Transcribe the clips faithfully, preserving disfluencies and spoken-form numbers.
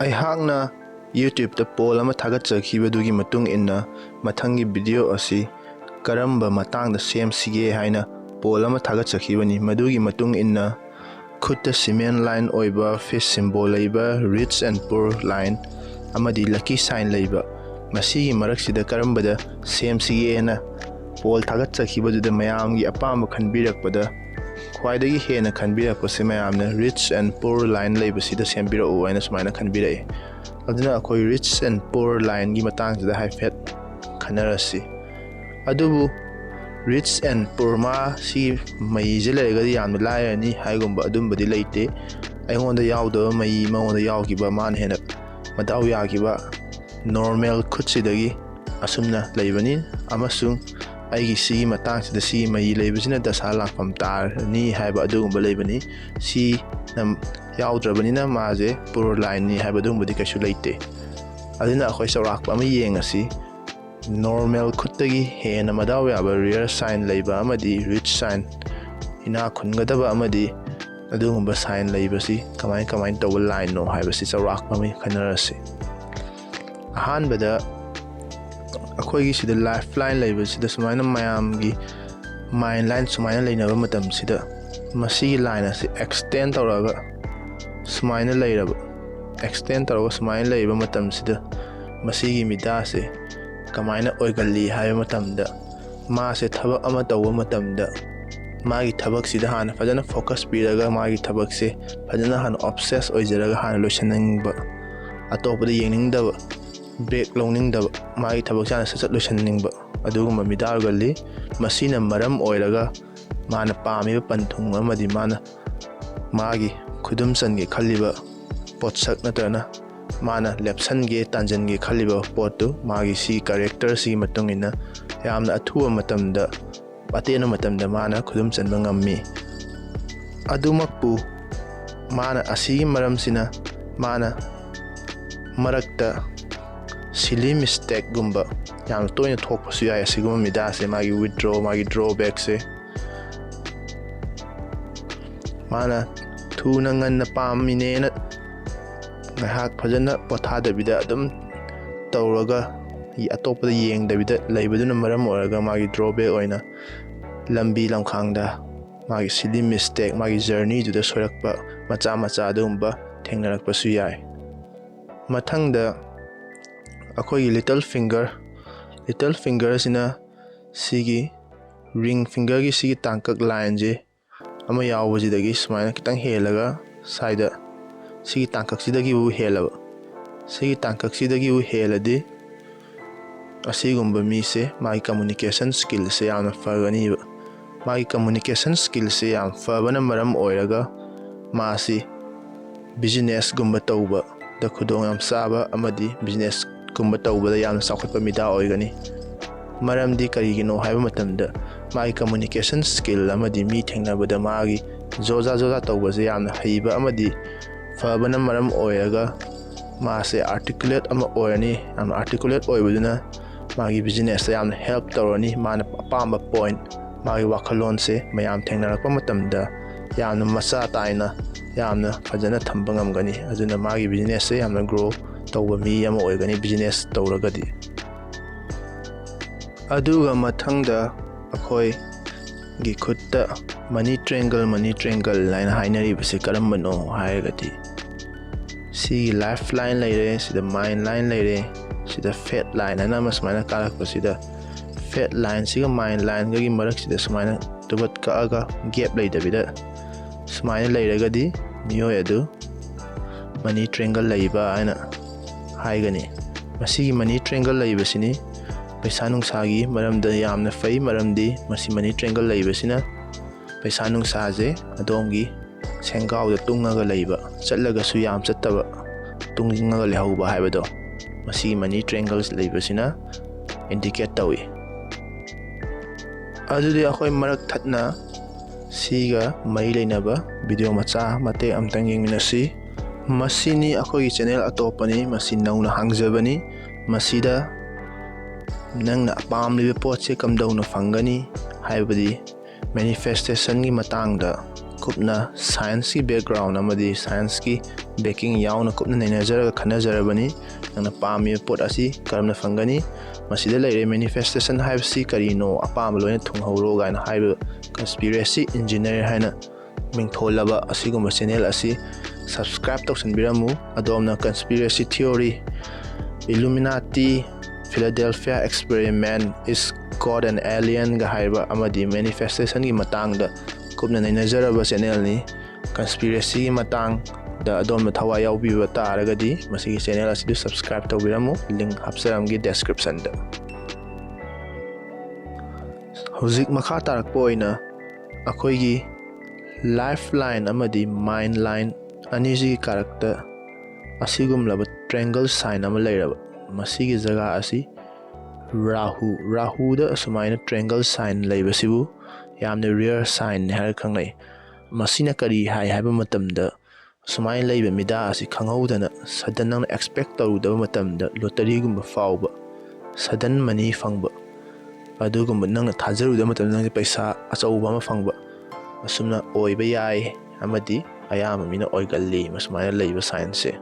ꯑꯩꯍꯥꯛꯅ YouTube-ꯇ poll ꯑꯃ ꯊꯥꯒꯠꯆꯈꯤꯕꯗꯨꯒꯤ ꯃꯇꯨꯡ ꯏꯟꯅ ꯃꯊꯪꯒꯤ video ꯑꯁꯤ ꯀꯔꯝꯕ ꯃꯇꯥꯡꯗ ꯁꯦꯝꯁꯤꯒꯦ ꯍꯥꯏꯅ poll ꯑꯃ ꯊꯥꯒꯠꯆꯈꯤꯕꯅꯤ꯫ ꯃꯗꯨꯒꯤ ꯃꯇꯨꯡ ꯏꯟꯅ ꯈꯨꯠꯇ cement line ꯑꯣꯏꯕ, fish symbol ꯂꯩꯕ, rich and poor line ꯑꯃꯗꯤ lucky sign ꯂꯩꯕ, ꯃꯁꯤꯒꯤ ꯃꯔꯛꯁꯤꯗ ꯀꯔꯝꯕꯗ ꯁꯦꯝꯁꯤꯒꯦꯅ poll ꯊꯥꯒꯠꯆꯈꯤꯕꯗꯨꯗ ꯃꯌꯥꯝꯒꯤ ꯑꯄꯥꯝꯕ ꯈꯟꯕꯤꯔꯛꯄꯗ ꯈ꯭ꯋꯥꯏꯗꯒꯤ ꯍꯦꯟꯅ ꯈꯟꯕꯤꯔꯛꯄꯁꯦ ꯃꯌꯥꯝꯅ rich and poor line ꯂꯩꯕꯁꯤꯗ ꯁꯦꯝꯕꯤꯔꯛꯎ ꯍꯥꯏꯅ ꯁꯨꯃꯥꯏꯅ ꯈꯟꯕꯤꯔꯛꯏ꯫ ꯑꯗꯨꯅ ꯑꯩꯈꯣꯏ rich and poor lineꯒꯤ ꯃꯇꯥꯡꯁꯤꯗ ꯍꯥꯏꯐꯦꯠ ꯈꯟꯅꯔꯁꯤ꯫ ꯑꯗꯨꯕꯨ rich and poor ꯃꯥ ꯁꯤ ꯃꯩꯁꯦ ꯂꯩꯔꯒꯗꯤ ꯌꯥꯝꯅ ꯂꯥꯏꯔꯅꯤ ꯍꯥꯏꯒꯨꯝꯕ ꯑꯗꯨꯝꯕꯗꯤ ꯂꯩꯇꯦ꯫ ꯑꯩꯉꯣꯟꯗ ꯌꯥꯎꯗꯕ ꯃꯩ ꯃꯉꯣꯟꯗ ꯌꯥꯎꯈꯤꯕ, ꯃꯥꯅ ꯍꯦꯟꯅ ꯃꯗꯥꯎ ꯌꯥꯈꯤꯕ normal ꯈꯨꯠꯁꯤꯗꯒꯤ ꯑꯁꯨꯝꯅ ꯂꯩꯕꯅꯤ, ꯑꯃꯁꯨꯡ ꯑꯩꯒꯤ ꯁꯤꯒꯤ ꯃꯇꯥꯡꯁꯤꯗ ꯁꯤꯒꯤ ꯃꯩ ꯂꯩꯕꯁꯤꯅ ꯗꯁꯥ ꯂꯥꯛꯐꯝ ꯇꯥꯔꯅꯤ ꯍꯥꯏꯕ ꯑꯗꯨꯒꯨꯝꯕ ꯂꯩꯕꯅꯤ꯫ ꯁꯤꯅ ꯌꯥꯎꯗ꯭ꯔꯕꯅꯤꯅ ꯃꯥꯁꯦ poor lineꯅꯤ ꯍꯥꯏꯕ ꯑꯗꯨꯒꯨꯝꯕꯗꯤ ꯀꯩꯁꯨ ꯂꯩꯇꯦ꯫ ꯑꯗꯨꯅ ꯑꯩꯈꯣꯏ ꯆꯥꯎꯔꯥꯛꯄ ꯑꯃ ꯌꯦꯡꯉꯁꯤ꯫ Normal ꯈꯨꯠꯇꯒꯤ ꯍꯦꯟꯅ ꯃꯗꯥꯎ ꯌꯥꯕ rich sign ꯂꯩꯕ ꯑꯃꯗꯤ rich sign, ꯏꯅꯥꯛ ꯈꯨꯟꯒꯗꯕ ꯑꯃꯗꯤ ꯑꯗꯨꯒꯨꯝꯕ sign ꯂꯩꯕꯁꯤ ꯀꯃꯥꯏ ꯀꯃꯥꯏꯅ ꯇꯧꯕ lineꯅꯣ ꯍꯥꯏꯕꯁꯤ ꯆꯥꯎꯔꯥꯛꯄ ꯑꯃ ꯈꯟꯅꯔꯁꯤ꯫ ꯑꯍꯥꯟꯕꯗ ꯑꯩꯈꯣꯏꯒꯤ ꯁꯤꯗ lifeline ꯂꯩꯕꯁꯤꯗ ꯁꯨꯃꯥꯏꯅ ꯃꯌꯥꯝꯒꯤ mind line ꯁꯨꯃꯥꯏꯅ ꯂꯩꯅꯕ ꯃꯇꯝꯁꯤꯗ ꯃꯁꯤꯒꯤ line ꯑꯁꯤ extend ꯇꯧꯔꯒ ꯁꯨꯃꯥꯏꯅ ꯂꯩꯔꯕ, extend ꯇꯧꯔꯒ ꯁꯨꯃꯥꯏꯅ ꯂꯩꯕ ꯃꯇꯝꯁꯤꯗ ꯃꯁꯤꯒꯤ ꯃꯤꯗꯥꯁꯦ ꯀꯃꯥꯏꯅ ꯑꯣꯏꯒꯜꯂꯤ ꯍꯥꯏꯕ ꯃꯇꯝꯗ, ꯃꯥꯁꯦ ꯊꯕꯛ ꯑꯃ ꯇꯧꯕ ꯃꯇꯝꯗ ꯃꯥꯒꯤ ꯊꯕꯛꯁꯤꯗ ꯍꯥꯟꯅ ꯐꯖꯅ focus ꯄꯤꯔꯒ ꯃꯥꯒꯤ ꯊꯕꯛꯁꯦ ꯐꯖꯅ ꯍꯥꯟꯅ obsess ꯑꯣꯏꯖꯔꯒ ꯍꯥꯟꯅ ꯂꯣꯏꯁꯤꯟꯅꯤꯡꯕ, ꯑꯇꯣꯞꯄꯗ ꯌꯦꯡꯅꯤꯡꯗꯕ, break ꯂꯧꯅꯤꯡꯗꯕ, ꯃꯥꯒꯤ ꯊꯕꯛꯁꯦ ꯍꯥꯟꯅ ꯁꯠ ꯁꯠ ꯂꯣꯏꯁꯤꯟꯅꯤꯡꯕ ꯑꯗꯨꯒꯨꯝꯕ ꯃꯤꯗꯥ ꯑꯣꯏꯒꯜꯂꯤ꯫ ꯃꯁꯤꯅ ꯃꯔꯝ ꯑꯣꯏꯔꯒ ꯃꯥꯅ ꯄꯥꯝꯃꯤꯕ ꯄꯟꯊꯨꯡ ꯑꯃꯗꯤ ꯃꯥꯅ ꯃꯥꯒꯤ ꯈꯨꯗꯨꯝ ꯆꯟꯒꯦ ꯈꯜꯂꯤꯕ ꯄꯣꯠꯁꯛ ꯅꯠꯇ꯭ꯔꯒꯅ ꯃꯥꯅ ꯂꯦꯞꯁꯟꯒꯦ ꯇꯥꯟꯖꯟꯒꯦ ꯈꯜꯂꯤꯕ ꯄꯣꯠꯇꯨ ꯃꯥꯒꯤ ꯁꯤ characterꯁꯤꯒꯤ ꯃꯇꯨꯡ ꯏꯟꯅ ꯌꯥꯝꯅ ꯑꯊꯨꯕ ꯃꯇꯝꯗ, ꯑꯇꯦꯟꯕ ꯃꯇꯝꯗ ꯃꯥꯅ ꯈꯨꯗꯨꯝ ꯆꯟꯕ ꯉꯝꯃꯤ꯫ ꯑꯗꯨꯃꯛꯄꯨ ꯃꯥꯅ ꯑꯁꯤꯒꯤ ꯃꯔꯝꯁꯤꯅ ꯃꯥꯅ ꯃꯔꯛꯇ silly mistakeꯒꯨꯝꯕ ꯌꯥꯝꯅ ꯇꯣꯏꯅ ꯊꯣꯛꯄꯁꯨ ꯌꯥꯏ꯫ ꯑꯁꯤꯒꯨꯝꯕ ꯃꯤꯗꯥꯁꯦ, ꯃꯥꯒꯤ withdraw, ꯃꯥꯒꯤ drawbackꯁꯦ, ꯃꯥꯅ ꯊꯨꯅ ꯉꯟꯅ ꯄꯥꯝꯃꯤꯅꯦꯅ ꯉꯥꯏꯍꯥꯛ ꯐꯖꯅ ꯄꯣꯊꯥꯗꯕꯤꯗ ꯑꯗꯨꯝ ꯇꯧꯔꯒ ꯑꯇꯣꯞꯄꯗ ꯌꯦꯡꯗꯕꯤꯗ ꯂꯩꯕꯗꯨꯅ ꯃꯔꯝ ꯑꯣꯏꯔꯒ ꯃꯥꯒꯤ drawback ꯑꯣꯏꯅ ꯂꯝꯕꯤ ꯂꯝꯈꯥꯡꯗ ꯃꯥꯒꯤ silly mistake, ꯃꯥꯒꯤ journeyꯗꯨꯗ ꯁꯣꯏꯔꯛꯄ ꯃꯆꯥ ꯃꯆꯥ ꯑꯗꯨꯒꯨꯝꯕ ꯊꯦꯡꯅꯔꯛꯄꯁꯨ ꯌꯥꯏ꯫ ꯃꯊꯪꯗ ꯑꯩꯈꯣꯏꯒꯤ little finger, little finger ꯑꯁꯤꯅ ꯁꯤꯒꯤ ring fingerꯒꯤ ꯁꯤꯒꯤ ꯇꯥꯡꯀꯛ lineꯁꯦ ꯑꯃ ꯌꯥꯎꯕꯁꯤꯗꯒꯤ ꯁꯨꯃꯥꯏꯅ ꯈꯤꯇꯪ ꯍꯦꯜꯂꯒ ꯁ꯭ꯋꯥꯏꯗ ꯁꯤꯒꯤ ꯇꯥꯡꯀꯛꯁꯤꯗꯒꯤꯕꯨ ꯍꯦꯜꯂꯕ, ꯁꯤꯒꯤ ꯇꯥꯡꯀꯛꯁꯤꯗꯒꯤꯕꯨ ꯍꯦꯜꯂꯗꯤ ꯑꯁꯤꯒꯨꯝꯕ ꯃꯤꯁꯦ ꯃꯥꯒꯤ communication skillꯁꯦ ꯌꯥꯝꯅ ꯐꯒꯅꯤꯕ꯫ ꯃꯥꯒꯤ communication skillꯁꯦ ꯌꯥꯝ ꯐꯕꯅ ꯃꯔꯝ ꯑꯣꯏꯔꯒ ꯃꯥꯁꯤ businessꯒꯨꯝꯕ ꯇꯧꯕꯗ ꯈꯨꯗꯣꯡ ꯌꯥꯝ ꯆꯥꯕ ꯑꯃꯗꯤ businessꯀꯨꯝꯕ ꯇꯧꯕꯗ ꯌꯥꯝꯅ ꯆꯥꯎꯈꯠꯄ ꯃꯤꯗꯥ ꯑꯣꯏꯒꯅꯤ꯫ ꯃꯔꯝꯗꯤ ꯀꯔꯤꯒꯤꯅꯣ ꯍꯥꯏꯕ ꯃꯇꯝꯗ ꯃꯥꯒꯤ communication skill ꯑꯃꯗꯤ ꯃꯤ ꯊꯦꯡꯅꯕꯗ ꯃꯥꯒꯤ ꯖꯣꯖꯥ ꯖꯣꯖꯥ ꯇꯧꯕꯁꯦ ꯌꯥꯝꯅ ꯍꯩꯕ ꯑꯃꯗꯤ ꯐꯕꯅ ꯃꯔꯝ ꯑꯣꯏꯔꯒ ꯃꯥꯁꯦ articulate ꯑꯃ ꯑꯣꯏꯔꯅꯤ꯫ ꯌꯥꯝꯅ articulate ꯑꯣꯏꯕꯗꯨꯅ ꯃꯥꯒꯤ businessꯇ ꯌꯥꯝꯅ help ꯇꯧꯔꯅꯤ꯫ ꯃꯥꯅ ꯑꯄꯥꯝꯕ point, ꯃꯥꯒꯤ ꯋꯥꯈꯜꯂꯣꯟꯁꯦ ꯃꯌꯥꯝ ꯊꯦꯡꯅꯔꯛꯄ ꯃꯇꯝꯗ ꯌꯥꯝꯅ ꯃꯆꯥ ꯇꯥꯏꯅ, ꯌꯥꯝꯅ ꯐꯖꯅ ꯊꯝꯕ ꯉꯝꯒꯅꯤ꯫ ꯑꯗꯨꯅ ꯃꯥꯒꯤ businessꯁꯦ ꯌꯥꯝꯅ grow ꯇꯧꯕ ꯃꯤ ꯑꯃ ꯑꯣꯏꯒꯅꯤ business ꯇꯧꯔꯒꯗꯤ꯫ ꯑꯗꯨꯒ ꯃꯊꯪꯗ ꯑꯩꯈꯣꯏꯒꯤ ꯈꯨꯠꯇ money triangle, money triangle ꯍꯥꯏꯅ ꯍꯥꯏꯅꯔꯤꯕꯁꯤ ꯀꯔꯝꯕꯅꯣ ꯍꯥꯏꯔꯒꯗꯤ, ꯁꯤꯒꯤ lifeline ꯂꯩꯔꯦ, ꯁꯤꯗ mindline ꯂꯩꯔꯦ, ꯁꯤꯗ fat line ꯍꯥꯏꯅ ꯑꯃ ꯁꯨꯃꯥꯏꯅ ꯀꯥꯔꯛꯄꯁꯤꯗ, fat lineꯁꯤꯒ mindlineꯒꯒꯤ ꯃꯔꯛꯁꯤꯗ ꯁꯨꯃꯥꯏꯅ ꯇꯨꯕꯠ ꯀꯛꯑꯒ gap ꯂꯩꯇꯕꯤꯗ ꯁꯨꯃꯥꯏꯅ ꯂꯩꯔꯒꯗꯤ ꯃꯤꯑꯣꯏ ꯑꯗꯨ money triangle ꯂꯩꯕ ꯍꯥꯏꯅ ꯍꯥꯏꯒꯅꯤ꯫ ꯃꯁꯤꯒꯤ money triangle ꯂꯩꯕꯁꯤꯅꯤ ꯄꯩꯁꯥ ꯅꯨꯡꯁꯥꯒꯤ ꯃꯔꯝꯗ ꯌꯥꯝꯅ ꯐꯩ, ꯃꯔꯝꯗꯤ ꯃꯁꯤ money triangle ꯂꯩꯕꯁꯤꯅ ꯄꯩꯁꯥ ꯅꯨꯡꯁꯥꯁꯦ ꯑꯗꯣꯝꯒꯤ ꯁꯦꯡꯒꯥꯎꯗ ꯇꯨꯡꯉꯒ ꯂꯩꯕ, ꯆꯠꯂꯒꯁꯨ ꯌꯥꯝ ꯆꯠꯇꯕ, ꯇꯨꯡꯉꯒ ꯂꯩꯍꯧꯕ ꯍꯥꯏꯕꯗꯣ ꯃꯁꯤꯒꯤ money triangle ꯂꯩꯕꯁꯤꯅ indicate ꯇꯧꯏ꯫ ꯑꯗꯨꯗꯤ ꯑꯩꯈꯣꯏ ꯃꯔꯛ ꯊꯠꯅ ꯁꯤꯒ ꯃꯔꯤ ꯂꯩꯅꯕ video ꯃꯆꯥ ꯃꯇꯦꯛ ꯑꯃꯇꯪ ꯌꯦꯡꯃꯤꯟꯅꯁꯤ꯫ ꯃꯁꯤꯅꯤ ꯑꯩꯈꯣꯏꯒꯤ channel ꯑꯇꯣꯞꯄꯅꯤ, ꯃꯁꯤ ꯅꯧꯅ ꯍꯥꯡꯖꯕꯅꯤ꯫ ꯃꯁꯤꯗ ꯅꯪꯅ ꯑꯄꯥꯝꯂꯤꯕ ꯄꯣꯠꯁꯦ ꯀꯝꯗꯧꯅ ꯐꯪꯒꯅꯤ ꯍꯥꯏꯕꯗꯤ manifestationꯒꯤ ꯃꯇꯥꯡꯗ ꯀꯨꯞꯅ scienceꯀꯤ background ꯑꯃꯗꯤ scienceꯀꯤ backing ꯌꯥꯎꯅ ꯀꯨꯞꯅ ꯅꯩꯅꯖꯔꯒ ꯈꯟꯅꯖꯔꯕꯅꯤ꯫ ꯅꯪꯅ ꯄꯥꯝꯃꯤꯕ ꯄꯣꯠ ꯑꯁꯤ ꯀꯔꯝꯅ ꯐꯪꯒꯅꯤ? ꯃꯁꯤꯗ ꯂꯩꯔꯦ manifestation ꯍꯥꯏꯕꯁꯤ ꯀꯔꯤꯅꯣ, ꯑꯄꯥꯝꯕ ꯂꯣꯏꯅ ꯊꯨꯡꯍꯧꯔꯣ ꯀꯥꯏꯅ ꯍꯥꯏꯕ conspiracy engineer ꯍꯥꯏꯅ ꯃꯤꯡꯊꯣꯜꯂꯕ ꯑꯁꯤꯒꯨꯝꯕ channel ꯑꯁꯤ subscribe ꯇꯧꯁꯟꯕꯤꯔꯝꯃꯨ꯫ ꯑꯗꯣꯝꯅ conspiracy theory, Illuminati, Philadelphia experiment, is God an alienꯒ ꯍꯥꯏꯔꯤꯕ ꯑꯃꯗꯤ manifestationꯒꯤ ꯃꯇꯥꯡꯗ ꯀꯨꯞꯅ ꯅꯩꯅꯖꯔꯕ channelꯅꯤ꯫ Conspiracyꯒꯤ ꯃꯇꯥꯡꯗ ꯑꯗꯣꯝꯅ ꯊꯋꯥꯏ ꯌꯥꯎꯕꯤꯕ ꯇꯥꯔꯒꯗꯤ ꯃꯁꯤꯒꯤ channel ꯑꯁꯤꯗ subscribe ꯇꯧꯕꯤꯔꯝꯃꯨ, link ꯍꯥꯞꯆꯔꯝꯒꯦ descriptionꯗ꯫ ꯍꯧꯖꯤꯛ ꯃꯈꯥ ꯇꯥꯔꯛꯄ ꯑꯣꯏꯅ ꯑꯩꯈꯣꯏꯒꯤ lifeline ꯑꯃꯗꯤ mind line ꯑꯅꯤꯁꯤꯒꯤ ꯀꯥꯔꯛꯇ ꯑꯁꯤꯒꯨꯝꯂꯕ triangle sign ꯑꯃ ꯂꯩꯔꯕ ꯃꯁꯤꯒꯤ ꯖꯒꯥ ꯑꯁꯤ ꯔꯥꯍꯨ, ꯔꯥꯍꯨꯗ ꯑꯁꯨꯃꯥꯏꯅ triangle sign ꯂꯩꯕꯁꯤꯕꯨ ꯌꯥꯝꯅ rare signꯅꯤ ꯍꯥꯏꯔ ꯈꯪꯅꯩ꯫ ꯃꯁꯤꯅ ꯀꯔꯤ ꯍꯥꯏ ꯍꯥꯏꯕ ꯃꯇꯝꯗ, ꯁꯨꯃꯥꯏꯅ ꯂꯩꯕ ꯃꯤꯗꯥ ꯑꯁꯤ ꯈꯪꯍꯧꯗꯅ sudden ꯅꯪꯅ expect ꯇꯧꯔꯨꯗꯕ ꯃꯇꯝꯗ lotteryꯒꯨꯝꯕ ꯐꯥꯎꯕ, sudden money ꯐꯪꯕ, ꯑꯗꯨꯒꯨꯝꯕ ꯅꯪꯅ ꯊꯥꯖꯔꯨꯗꯕ ꯃꯇꯝꯗ ꯅꯪꯁꯦ ꯄꯩꯁꯥ ꯑꯆꯧꯕ ꯑꯃ ꯐꯪꯕ, ꯑꯁꯨꯝꯅ ꯑꯣꯏꯕ ꯌꯥꯏ ꯑꯃꯗꯤ ꯑꯌꯥꯝꯕ ꯃꯤꯅ ꯑꯣꯏꯒꯜꯂꯤ ꯃꯁꯨꯃꯥꯏꯅ ꯂꯩꯕ signꯁꯦ꯫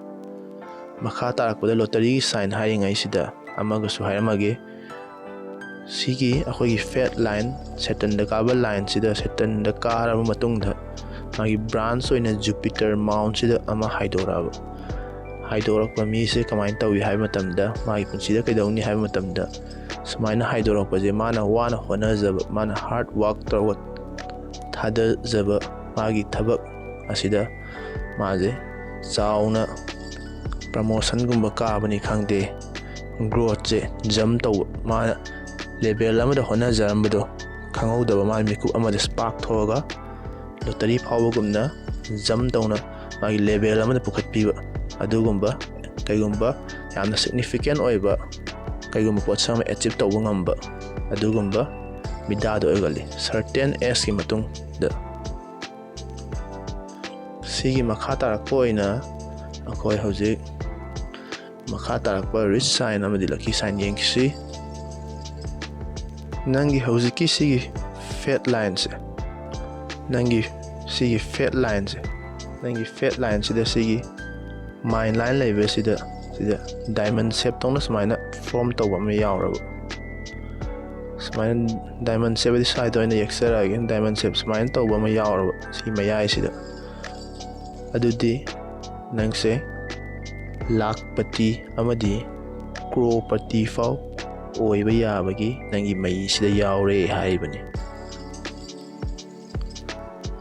ꯃꯈꯥ ꯇꯥꯔꯛꯄꯗ lotteryꯒꯤ sign ꯍꯥꯏꯔꯤꯉꯩꯁꯤꯗ ꯑꯃꯒꯁꯨ ꯍꯥꯏꯔꯝꯃꯒꯦ꯫ ꯁꯤꯒꯤ ꯑꯩꯈꯣꯏꯒꯤ fate line, Saturnꯗ ꯀꯥꯕ lineꯁꯤꯗ, Saturnꯗ ꯀꯥꯔꯕ ꯃꯇꯨꯡꯗ ꯃꯥꯒꯤ branch ꯑꯣꯏꯅ Jupiter mountꯁꯤꯗ ꯑꯃ ꯍꯥꯏꯗꯣꯔꯛꯑꯕ꯫ ꯍꯥꯏꯗꯣꯔꯛꯄ ꯃꯤꯁꯦ ꯀꯃꯥꯏꯅ ꯇꯧꯏ ꯍꯥꯏꯕ ꯃꯇꯝꯗ, ꯃꯥꯒꯤ ꯄꯨꯟꯁꯤꯗ ꯀꯩꯗꯧꯅꯤ ꯍꯥꯏꯕ ꯃꯇꯝꯗ, ꯁꯨꯃꯥꯏꯅ ꯍꯥꯏꯗꯣꯔꯛꯄꯁꯦ ꯃꯥꯅ ꯋꯥꯅ ꯍꯣꯠꯅꯖꯕ, ꯃꯥꯅ hard work ꯇꯧꯔꯒ ꯊꯥꯗꯖꯕ ꯃꯥꯒꯤ ꯊꯕꯛ ꯑꯁꯤꯗ ꯃꯥꯁꯦ ꯆꯥꯎꯅ promotionꯒꯨꯝꯕ ꯀꯥꯕꯅꯤ ꯈꯪꯗꯦ, growthꯁꯦ jump ꯇꯧꯕ, ꯃꯥꯅ level ꯑꯃꯗ ꯍꯣꯠꯅꯖꯔꯝꯕꯗꯣ ꯈꯪꯍꯧꯗꯕ ꯃꯥꯒꯤ ꯃꯤꯀꯨꯞ ꯑꯃꯗ spark ꯊꯣꯛꯑꯒ lottery ꯐꯥꯎꯕꯒꯨꯝꯅ jump ꯇꯧꯅ ꯃꯥꯒꯤ level ꯑꯃꯗ ꯄꯨꯈꯠꯄꯤꯕ, ꯑꯗꯨꯒꯨꯝꯕ ꯀꯩꯒꯨꯝꯕ ꯌꯥꯝꯅ significant ꯑꯣꯏꯕ ꯀꯩꯒꯨꯝꯕ ꯄꯣꯠꯁꯛ ꯑꯃ achieve ꯇꯧꯕ ꯉꯝꯕ ꯑꯗꯨꯒꯨꯝꯕ ꯃꯤꯗꯥꯗꯣ ꯑꯣꯏꯒꯜꯂꯤ certain ageꯀꯤ ꯃꯇꯨꯡꯗ꯫ ꯁꯤꯒꯤ ꯃꯈꯥ ꯇꯥꯔꯛꯄ ꯑꯣꯏꯅ ꯑꯩꯈꯣꯏ ꯍꯧꯖꯤꯛ ꯃꯈꯥ ꯇꯥꯔꯛꯄ rich sign ꯑꯃꯗꯤ lucky sign ꯌꯦꯡꯁꯤ꯫ ꯅꯪꯒꯤ ꯍꯧꯖꯤꯛꯀꯤ ꯁꯤꯒꯤ fate lineꯁꯦ, ꯅꯪꯒꯤ ꯁꯤꯒꯤ fate lineꯁꯦ, ꯅꯪꯒꯤ fate lineꯁꯤꯗ ꯁꯤꯒꯤ ꯃꯥꯏꯟ ꯂꯥꯏꯟ ꯂꯩꯕꯁꯤꯗ, ꯁꯤꯗ ꯗꯥꯏꯃꯟ ꯁꯦꯞ ꯇꯧꯅ ꯁꯨꯃꯥꯏꯅ ꯐꯣꯔꯝ ꯇꯧꯕ ꯑꯃ ꯌꯥꯎꯔꯕ꯫ ꯁꯨꯃꯥꯏꯅ ꯗꯥꯏꯃꯟ ꯁꯦꯞ ꯑꯗꯤ ꯁꯥꯏꯗ ꯑꯣꯏꯅ ꯌꯦꯛꯆꯔꯛꯑꯒꯦ꯫ ꯗꯥꯏꯃꯟ ꯁꯦꯞ ꯁꯨꯃꯥꯏꯅ ꯇꯧꯕ ꯑꯃ ꯌꯥꯎꯔꯕ ꯁꯤ ꯃꯌꯥꯏꯁꯤꯗ, ꯑꯗꯨꯗꯤ ꯅꯪꯁꯦ ꯂꯥꯈꯄꯇꯤ ꯑꯃꯗꯤ ꯀ꯭ꯔꯣꯔꯄꯇꯤ ꯐꯥꯎ ꯑꯣꯏꯕ ꯌꯥꯕꯒꯤ ꯅꯪꯒꯤ ꯃꯩꯁꯤꯗ ꯌꯥꯎꯔꯦ ꯍꯥꯏꯔꯤꯕꯅꯤ꯫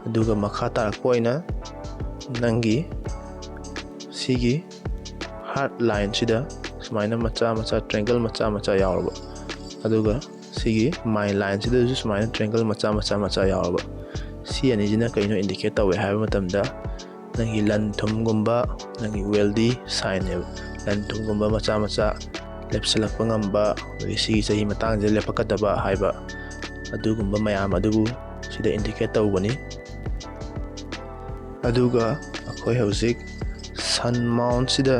ꯑꯗꯨꯒ ꯃꯈꯥ ꯇꯥꯔꯛꯄ ꯑꯣꯏꯅ ꯅꯪꯒꯤ ꯁꯤꯒꯤ ꯍꯥꯔꯠ ꯂꯥꯏꯟꯁꯤꯗ ꯁꯨꯃꯥꯏꯅ ꯃꯆꯥ ꯃꯆꯥ ꯇ꯭ꯔꯦꯡꯒꯜ ꯃꯆꯥ ꯃꯆꯥ ꯌꯥꯎꯔꯕ, ꯑꯗꯨꯒ ꯁꯤꯒꯤ ꯃꯥꯏꯟ ꯂꯥꯏꯟꯁꯤꯗꯁꯨ ꯁꯨꯃꯥꯏꯅ ꯇ꯭ꯔꯦꯡꯒꯜ ꯃꯆꯥ ꯃꯆꯥ ꯃꯆꯥ ꯌꯥꯎꯔꯕ, ꯁꯤ ꯑꯅꯤꯁꯤꯅ ꯀꯩꯅꯣ ꯏꯟꯗꯤꯀꯦꯠ ꯇꯧꯋꯦ ꯍꯥꯏꯕ ꯃꯇꯝꯗ, ꯅꯪꯒꯤ ꯂꯟ ꯊꯨꯝꯒꯨꯝꯕ, ꯅꯪꯒꯤ ꯋꯦꯜꯗꯤ ꯁꯥꯏꯟꯅꯦꯕ꯫ ꯂꯟ ꯊꯨꯝꯒꯨꯝꯕ ꯃꯆꯥ ꯃꯆꯥ ꯂꯦꯞꯁꯤꯜꯂꯛꯄ ꯉꯝꯕ, ꯑꯗꯒꯤ ꯁꯤꯒꯤ ꯆꯍꯤ ꯃꯇꯥꯡꯁꯤꯗ ꯂꯦꯞꯄꯛꯀꯗꯕ ꯍꯥꯏꯕ, ꯑꯗꯨꯒꯨꯝꯕ ꯃꯌꯥꯝ ꯑꯗꯨꯕꯨ ꯁꯤꯗ ꯏꯟꯗꯤꯀꯦꯠ ꯇꯧꯕꯅꯤ꯫ ꯑꯗꯨꯒ ꯑꯩꯈꯣꯏ ꯍꯧꯖꯤꯛ ꯁꯟ ꯃꯥꯎꯟꯁꯤꯗ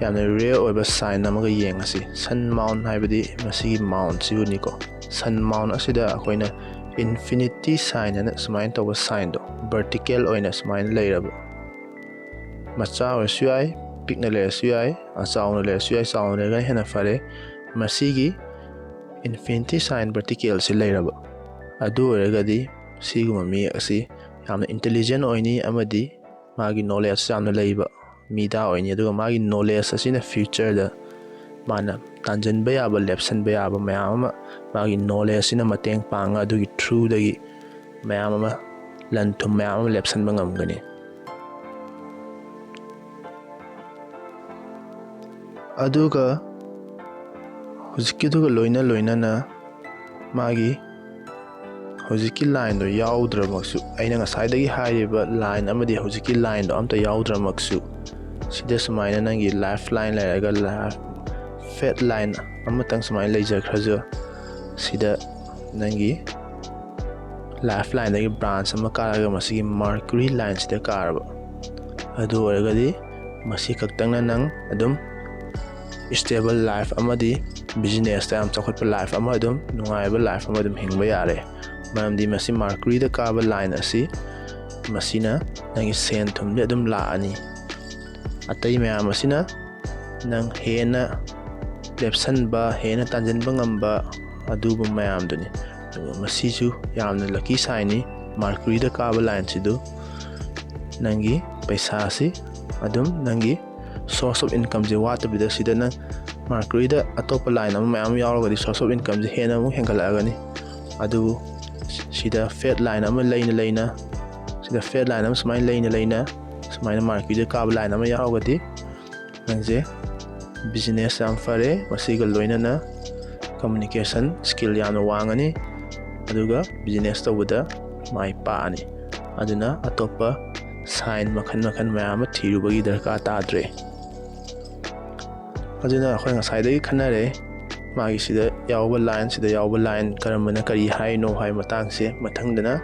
ꯌꯥꯝꯅ ꯔꯦꯌꯔ ꯑꯣꯏꯕ ꯁꯥꯏꯟ ꯑꯃꯒ ꯌꯦꯡꯉꯁꯤ꯫ ꯁꯟ ꯃꯥꯎꯟ ꯍꯥꯏꯕꯗꯤ ꯃꯁꯤꯒꯤ ꯃꯥꯎꯟꯁꯤꯕꯨꯅꯤꯀꯣ꯫ ꯁꯟ ꯃꯥꯎꯟ ꯑꯁꯤꯗ ꯑꯩꯈꯣꯏꯅ ꯏꯟꯐꯤꯅꯤꯇꯤ ꯁꯥꯏꯟ ꯍꯥꯏꯅ ꯁꯨꯃꯥꯏꯅ ꯇꯧꯕ ꯁꯥꯏꯟꯗꯣ ꯚꯔꯇꯤꯀꯦꯜ ꯑꯣꯏꯅ ꯁꯨꯃꯥꯏꯅ ꯂꯩꯔꯕ, ꯃꯆꯥ ꯑꯣꯏꯔꯁꯨ ꯌꯥꯏ, ꯄꯤꯛꯅ ꯂꯩꯔꯁꯨ ꯌꯥꯏ, ꯑꯆꯥꯎꯅ ꯂꯩꯔꯁꯨ ꯌꯥꯏ, ꯆꯥꯎꯅ ꯂꯩꯔꯒꯅ ꯍꯦꯟꯅ ꯐꯔꯦ꯫ ꯃꯁꯤꯒꯤ ꯏꯟꯐꯤꯅꯤꯇꯤ ꯁꯥꯏꯟ ꯚꯔꯇꯤꯀꯦꯜꯁꯤ ꯂꯩꯔꯕ, ꯑꯗꯨ ꯑꯣꯏꯔꯒꯗꯤ ꯁꯤꯒꯨꯝꯕ ꯃꯤ ꯑꯁꯤ ꯌꯥꯝꯅ ꯏꯟꯇꯦꯂꯤꯖꯦꯟ ꯑꯣꯏꯅꯤ ꯑꯃꯗꯤ ꯃꯥꯒꯤ ꯅꯣꯂꯦꯖ ꯌꯥꯝꯅ ꯂꯩꯕ ꯃꯤꯗꯥ ꯑꯣꯏꯅꯤ꯫ ꯑꯗꯨꯒ ꯃꯥꯒꯤ ꯅꯣꯂꯦꯖ ꯑꯁꯤꯅ ꯐ꯭ꯌꯨꯆꯔꯗ ꯃꯥꯅ ꯇꯥꯟꯖꯟꯕ ꯌꯥꯕ, ꯂꯦꯞꯁꯟꯕ ꯌꯥꯕ ꯃꯌꯥꯝ ꯑꯃ ꯃꯥꯒꯤ ꯅꯣꯂꯦꯖꯁꯤꯅ ꯃꯇꯦꯡ ꯄꯥꯡꯉ ꯑꯗꯨꯒꯤ ꯊ꯭ꯔꯨꯗꯒꯤ ꯃꯌꯥꯝ ꯑꯃ, ꯂꯟ ꯊꯨꯝ ꯃꯌꯥꯝ ꯑꯃ ꯂꯦꯞꯁꯟꯕ ꯉꯝꯒꯅꯤ꯫ ꯑꯗꯨꯒ ꯍꯧꯖꯤꯛꯀꯤꯗꯨꯒ ꯂꯣꯏꯅ ꯂꯣꯏꯅꯅ ꯃꯥꯒꯤ ꯍꯧꯖꯤꯛꯀꯤ ꯂꯥꯏꯟꯗꯣ ꯌꯥꯎꯗ꯭ꯔꯃꯛꯁꯨ, ꯑꯩꯅ ꯉꯁꯥꯏꯗꯒꯤ ꯍꯥꯏꯔꯤꯕ ꯂꯥꯏꯟ ꯑꯃꯗꯤ ꯍꯧꯖꯤꯛꯀꯤ ꯂꯥꯏꯟꯗꯣ ꯑꯝꯇ ꯌꯥꯎꯗ꯭ꯔꯃꯛꯁꯨ, ꯁꯤꯗ ꯁꯨꯃꯥꯏꯅ ꯅꯪꯒꯤ ꯂꯥꯏꯐ ꯂꯥꯏꯟ ꯂꯩꯔꯒ, ꯂꯥꯏꯐ ꯐꯦꯠ ꯂꯥꯏꯟ ꯑꯃꯇꯪ ꯁꯨꯃꯥꯏꯅ ꯂꯩꯖꯈ꯭ꯔꯁꯨ, ꯁꯤꯗ ꯅꯪꯒꯤ ꯂꯥꯏꯐ ꯂꯥꯏꯟꯗꯒꯤ ꯕ꯭ꯔꯥꯟꯁ ꯑꯃ ꯀꯥꯔꯒ ꯃꯁꯤꯒꯤ ꯃꯔꯀ꯭ꯌꯨꯔꯤ ꯂꯥꯏꯟꯁꯤꯗ ꯀꯥꯔꯕ, ꯑꯗꯨ ꯑꯣꯏꯔꯒꯗꯤ ꯃꯁꯤ ꯈꯛꯇꯪꯅ ꯅꯪ ꯑꯗꯨꯝ ꯁ꯭ꯇꯦꯕꯜ ꯂꯥꯏꯐ ꯑꯃꯗꯤ ꯕꯤꯖꯤꯅꯦꯁꯇ ꯌꯥꯝ ꯆꯥꯎꯈꯠꯄ ꯂꯥꯏꯐ ꯑꯃ, ꯑꯗꯨꯝ ꯅꯨꯡꯉꯥꯏꯕ ꯂꯥꯏꯐ ꯑꯃ ꯑꯗꯨꯝ ꯍꯤꯡꯕ ꯌꯥꯔꯦ꯫ ꯃꯔꯝꯗꯤ ꯃꯁꯤ ꯃꯔꯀ꯭ꯌꯨꯔꯤꯗ ꯀꯥꯕ ꯂꯥꯏꯟ ꯑꯁꯤ, ꯃꯁꯤꯅ ꯅꯪꯒꯤ ꯁꯦꯟ ꯊꯨꯝꯗꯤ ꯑꯗꯨꯝ ꯂꯥꯛꯑꯅꯤ꯫ ꯑꯇꯩ ꯃꯌꯥꯝ ꯑꯁꯤꯅ ꯅꯪ ꯍꯦꯟꯅ ꯂꯦꯞꯁꯟꯕ, ꯍꯦꯟꯅ ꯇꯥꯟꯁꯤꯟꯕ ꯉꯝꯕ ꯑꯗꯨꯒꯨꯝꯕ ꯃꯌꯥꯝꯗꯨꯅꯤ꯫ ꯑꯗꯨꯒ ꯃꯁꯤꯁꯨ ꯌꯥꯝꯅ lucky signꯅꯤ꯫ Mercuryꯗ ꯀꯥꯕ lineꯁꯤꯗꯨ ꯅꯪꯒꯤ ꯄꯩꯁꯥꯁꯤ ꯑꯗꯨꯝ ꯅꯪꯒꯤ source of incomeꯁꯦ ꯋꯥꯠꯇꯕꯤꯗ, ꯁꯤꯗ ꯅꯪ Mercuryꯗ ꯑꯇꯣꯞꯄ line ꯑꯃ ꯃꯌꯥꯝ ꯌꯥꯎꯔꯒꯗꯤ source of incomeꯁꯦ ꯍꯦꯟꯅ ꯑꯃꯨꯛ ꯍꯦꯟꯒꯠꯂꯛꯑꯒꯅꯤ꯫ ꯑꯗꯨꯕꯨ ꯁꯤꯗ fat line ꯑꯃ ꯂꯩꯅ ꯂꯩꯅ, ꯁꯤꯗ fat line ꯑꯃ ꯁꯨꯃꯥꯏꯅ ꯂꯩꯅ ꯂꯩꯅ, ꯁꯨꯃꯥꯏꯅ Mercuryꯗ ꯀꯥꯕ line ꯑꯃ ꯌꯥꯎꯔꯒꯗꯤ ꯅꯪꯁꯦ business ꯌꯥꯝ ꯐꯔꯦ꯫ ꯃꯁꯤꯒ ꯂꯣꯏꯅꯅ communication skill ꯌꯥꯝꯅ ꯋꯥꯡꯉꯅꯤ, ꯑꯗꯨꯒ business ꯇꯧꯕꯗ ꯃꯥꯏ ꯄꯥꯛꯑꯅꯤ꯫ ꯑꯗꯨꯅ ꯑꯇꯣꯞꯄ sign ꯃꯈꯜ ꯃꯈꯜ ꯃꯌꯥꯝ ꯑꯃ ꯊꯤꯔꯨꯕꯒꯤ ꯗꯔꯀꯥꯔ ꯇꯥꯗ꯭ꯔꯦ꯫ ꯑꯗꯨꯅ ꯑꯩꯈꯣꯏ ꯉꯁꯥꯏꯗꯒꯤ ꯈꯟꯅꯔꯦ, ꯃꯥꯒꯤ ꯁꯤꯗ ꯌꯥꯎꯕ line, ꯁꯤꯗ ꯌꯥꯎꯕ line ꯀꯔꯝꯕꯅ ꯀꯔꯤ ꯍꯥꯏꯅꯣ ꯍꯥꯏꯕ ꯃꯇꯥꯡꯁꯦ꯫ ꯃꯊꯪꯗꯅ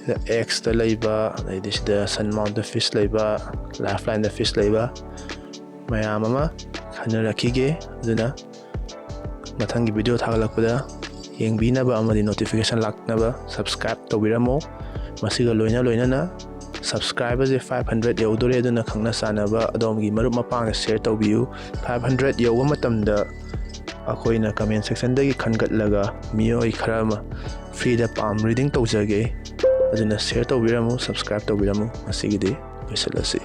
ꯁꯤꯗ X ꯇ ꯂꯩꯕ, ꯑꯗꯩꯗꯤ ꯁꯤꯗ sun mount fish ꯂꯩꯕ, lifeline ꯗ fish ꯂꯩꯕ ꯃꯌꯥꯝ ꯑꯃ ꯈꯟꯅꯔꯛꯈꯤꯒꯦ꯫ ꯑꯗꯨꯅ ꯃꯊꯪꯒꯤ video ꯊꯥꯒꯠꯂꯛꯄꯗ ꯌꯦꯡꯕꯤꯅꯕ ꯑꯃꯗꯤ notification ꯂꯥꯛꯅꯕ subscribe ꯇꯧꯕꯤꯔꯝꯃꯣ꯫ ꯃꯁꯤꯒ ꯂꯣꯏꯅ ꯂꯣꯏꯅꯅ subscriberꯁꯦ five hundred ꯌꯧꯗꯣꯔꯦ, ꯑꯗꯨꯅ ꯈꯪꯅ ꯆꯥꯟꯅꯕ ꯑꯗꯣꯝꯒꯤ ꯃꯔꯨꯞ ꯃꯄꯥꯡꯗ share ꯇꯧꯕꯤꯌꯨ꯫ Five hundred ꯌꯧꯕ ꯃꯇꯝꯗ ꯑꯩꯈꯣꯏꯅ comment sectionꯗꯒꯤ ꯈꯟꯒꯠꯂꯒ ꯃꯤꯑꯣꯏ ꯈꯔ ꯑꯃ freeꯗ palm reading ꯇꯧꯖꯒꯦ꯫ ꯑꯗꯨꯅ share ꯇꯧꯕꯤꯔꯝꯃꯨ, subscribe ꯇꯧꯕꯤꯔꯝꯃꯨ꯫ ꯉꯁꯤꯒꯤꯗꯤ ꯂꯣꯏꯁꯤꯜꯂꯁꯤ꯫